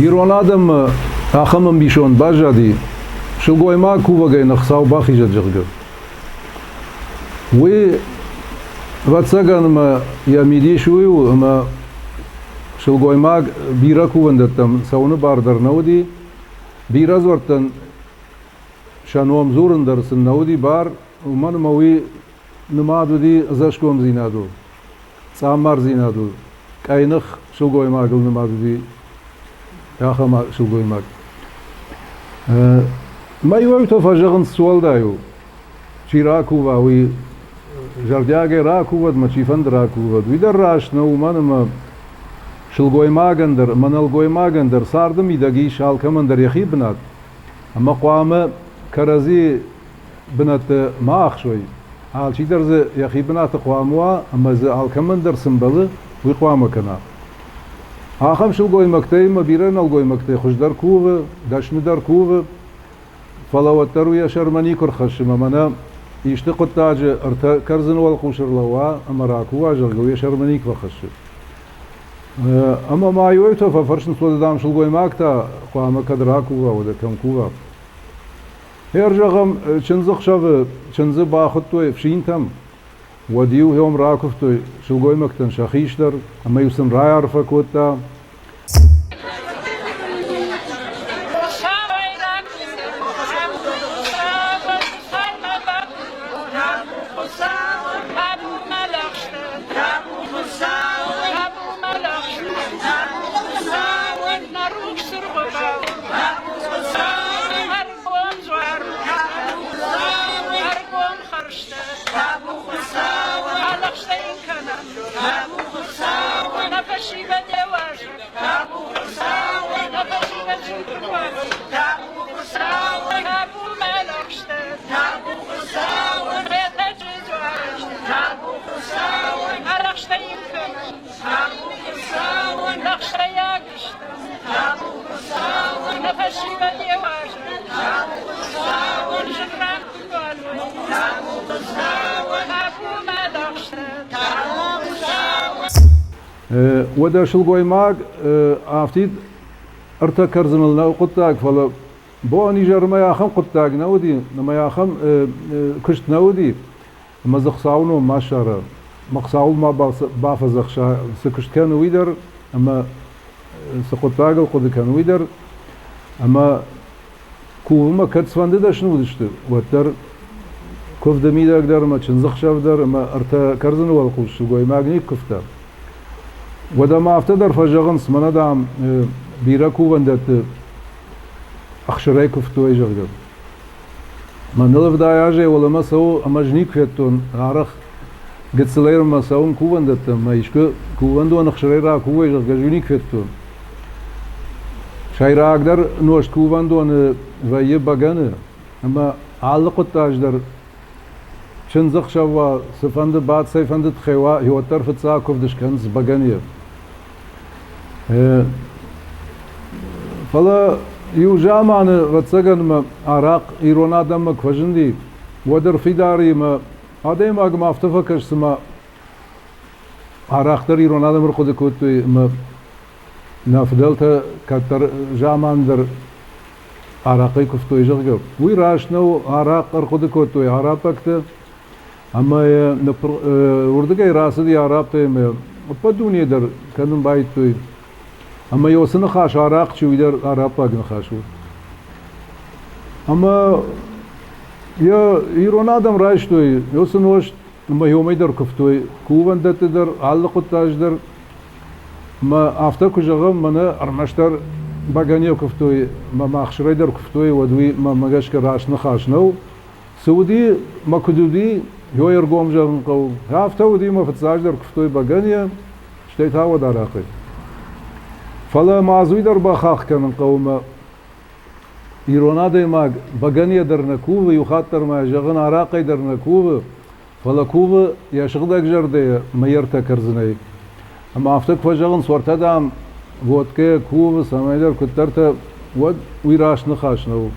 Ирон адӕммӕ ахӕм ӕмбисонд баззади, сылгоймаг кувӕгӕй нӕ Хуыцау бахизӕд, зӕгъгӕ. Уый, ӕвӕццӕгӕн, ӕмӕ йӕ мидис уый у, ӕмӕ сылгоймаг бирӕ кувӕндӕттӕм цӕуыны бар дӕр нӕ уыди, бирӕ дзуӕрттӕн сӕ ном дзурын дӕр сын нӕ уыди бар, уымӕн ӕмӕ уый нымад уыди ӕдзӕсгомдзинадыл, цъаммардзинадыл, къӕйных сылгоймагыл нымад уыди ахӕм сылгоймаг. Мӕ иуӕй-иутӕ фӕзӕгъынц, цы уӕлдай у, чи ракува, уый зӕрдиагӕй ракувӕд ӕмӕ чифӕнды ракувӕд. Уый дӕр раст нӕу, уымӕн ӕмӕ сылгоймагӕн дӕр ӕмӕ нӕлгоймагӕн дӕр царды мидӕг ис алкӕмӕн дӕр йӕхи бынат, ӕмӕ хъуамӕ кӕрӕдзи бынӕтты ма ахсой. Алчидӕр дзы йӕхи бынаты хъуамӕ уа ӕмӕ дзы алкӕмӕн дӕр цы мбӕлы, уый хъуамӕ кӕна. Ахӕм сылгоймӕгтӕй ӕмӕ бирӕ нӕлгоймӕгтӕй хуыздӕр кувы, дӕсныдӕр кувы, фӕлӕ уӕддӕр уый йӕ сӕрмӕ никуы рхӕссы ӕмӕ мӕнӕ исты хъуыддаджы ӕртӕ кӕрдзыны уӕлхъус ӕрлӕууа ӕмӕ ракува, зӕгъгӕ, уый йӕ сӕрмӕ никуы фӕхӕссы. Ӕмӕ ма иуӕй-иутӕ фӕфӕрсынц, уӕдӕ, дам, сылгоймаг та хъуамӕ кӕд ракува, уӕдӕ кӕм кува. Гъер, зӕгъӕм, чындзы хсӕвы чындзы бахуыдтой ӕфсинтӕм, уӕд-иу уым ракуывтой сылгоймӕгтӕн сӕ хистӕр ӕмӕ-иу сын райарфӕ кодта. Уӕдӕ сылгоймаг афтид ӕртӕ кӕрдзыныл нӕу хъуыддаг, фӕлӕ бон-изӕрмӕ ахӕм хъуыддаг нӕ уыди, ӕмӕ ахӕм куыст нӕ уыди, ӕмӕ дзы Хуыцауы ном ма ссара, ӕмӕ Хуыцауыл ма бафӕдзӕхса, цы куыст кӕны, уый дӕр, ӕмӕ цы хъуыддагыл хъуыды кӕны, уый дӕр. Ӕмӕ кувынмӕ кӕд цыфӕнды дӕсны уыдысты, уӕддӕр куывды мидӕг дӕр ӕмӕ чындзыхсӕв дӕр ӕмӕ ӕртӕ кӕрдзыны уӕлхъус сылгоймаг никуы куывта. Уӕдӕ ма афтӕ дӕр фӕзӕгъынц, мӕнӕ, дам, бирӕ кувӕндӕтты ӕхсырӕй куывтой, зӕгъгӕ. Мӕныл ӕвдай азӕй уӕлӕмӕ цӕуы ӕмӕ ӕз никуы федтон арӕх гыццылӕй ӕрмӕ цӕуын кувӕндӕттӕм ӕмӕ искуы кувӕндон ӕхсырӕй ракувой, зӕгъгӕ, ӕз никуы федтон. Сӕйрагдӕр нозт кувӕндоны вӕййы бӕгӕны ӕмӕ алы хъуыддаджы дӕр чындзӕхсӕв уа, цыфӕнды бад, цӕйфӕнды тыххӕй уа, уӕддӕр фыццаг куывд скӕнынц бӕгӕныйӕ. Фӕлӕ иу заманы, ӕвӕццӕгӕн, мӕ арахъ ирон адӕммӕ куы фӕзынди, уӕд ӕрфидар и ӕмӕ адӕймагмӕ афтӕ фӕкӕсы, цыма арӕхдӕр ирон адӕм ӕрхъуыды кодтой ӕмӕ нӕ фыдӕлтӕ кӕддӕр заман дӕр арахъӕй куывтой, зӕгъгӕ. Уый раст нӕу, арахъ ӕрхъуыды кодтой араббӕгтӕ ӕмӕ уырдыгӕй рацыди арабтӕй ӕмӕ ӕппӕт дуне дӕр кӕнын байдыдтой. Ӕмӕ йӕ уыцы ныхас арахъ чи, уый дӕр араббаг ныхас у. Ӕмӕ йӕ ирон адӕм райстой уыцы нозт ӕмӕ уымӕй дӕр куывтой кувӕндӕтты дӕр, алы хъуыддаджы дӕр. Ӕмӕ афтӕ куы зӕгъӕм, мӕнӕ ӕрмӕстдӕр бӕгӕныйӕ куывтой ӕмӕ махсырӕй дӕр куывтой, уӕд уый мӕнмӕ гӕсгӕ раст ныхас нӕу. Цы уыди мӕ куыд уыди, йой ӕргом зӕгъын хъӕуы. Афтӕ уыди мӕ фыццаджыдӕр куывтой бӕгӕныйӕ, стӕй та уӕд арахъӕй. Фӕлӕ ма дзы уый дӕр бахахх кӕнын хъӕуы мӕ ирон адӕймаг бӕгӕныйӕ дӕр нӕ кувы, иу хатт дӕр ма зӕгъын арахъӕй дӕр нӕ кувы, фӕлӕ кувы йӕ сыгъдӕг зӕрдӕйӕ мӕ йе ртӕ кӕрдзынӕй. Ӕмӕ афтӕ куы фӕзӕгъынц, уӕртӕ, дам, водкӕйӕ кувы, цӕмӕйдӕр куыддӕртӕ, уӕд уый раст ныхас нӕу.